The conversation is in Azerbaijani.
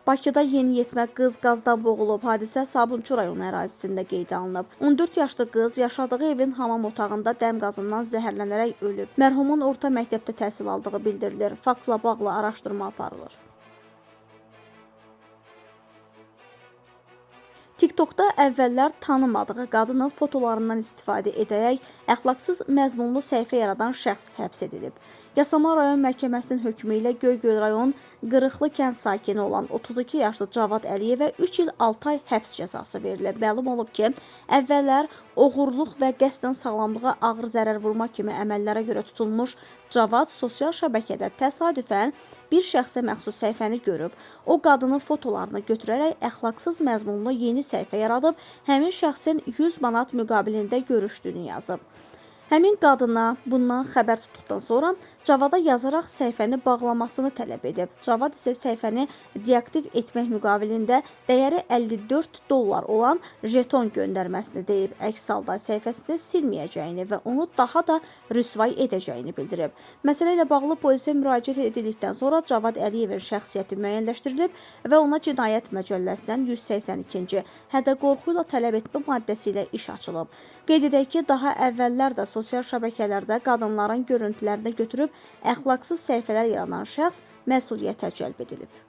Bakıda yeniyetmə qız qazda boğulub. Hadisə Sabunçu rayonu ərazisində qeydə alınıb. 14 yaşlı qız yaşadığı evin hamam otağında dəm qazından zəhərlənərək ölüb. Mərhumun orta məktəbdə təhsil aldığı bildirilir. Faktla bağlı araşdırma aparılır. TikTokda əvvəllər tanımadığı qadının fotolarından istifadə edərək əxlaqsız məzmunlu səhifə yaradan şəxs həbs edilib. Yasamal rayon məhkəməsinin hökmü ilə Göygöl rayon Qırıqlı kənd sakini olan 32 yaşlı Cavad Əliyevə 3 il 6 ay həbs cəzası verilib. Məlum olub ki, əvvəllər oğurluq və qəsdən sağlamlığa ağır zərər vurma kimi əməllərə görə tutulmuş Cavad sosial şəbəkədə təsadüfən bir şəxsə məxsus səhifəni görüb. O qadının fotolarını götürərək əxlaqsız məzmunlu yeni səhifə yaradıb, həmin şəxsin 100 manat müqabilində görüşdüyünü yazıb. Həmin qadına bundan xəbər tutduqdan sonra Cavada yazaraq səhifəni bağlamasını tələb edib. Cavad isə səhifəni deaktiv etmək müqabilində dəyəri 54 dollar olan jeton göndərməsini deyib. Əks halda səhifəsini silməyəcəyini və onu daha da rüsvay edəcəyini bildirib. Məsələ ilə bağlı polisə müraciət edildikdən sonra Cavad Əliyevin şəxsiyyəti müəyyənləşdirilib və ona Cinayət Məcəlləsinin 182-ci hədə qorxu ilə tələb etmə maddəsi ilə iş açılıb. Qeyd edək ki, daha əvvəllər də sosial şəbəkələrdə qadınların görüntülərini götürüb əxlaqsız səhifələr yaradan şəxs məsuliyyətə cəlb edilib.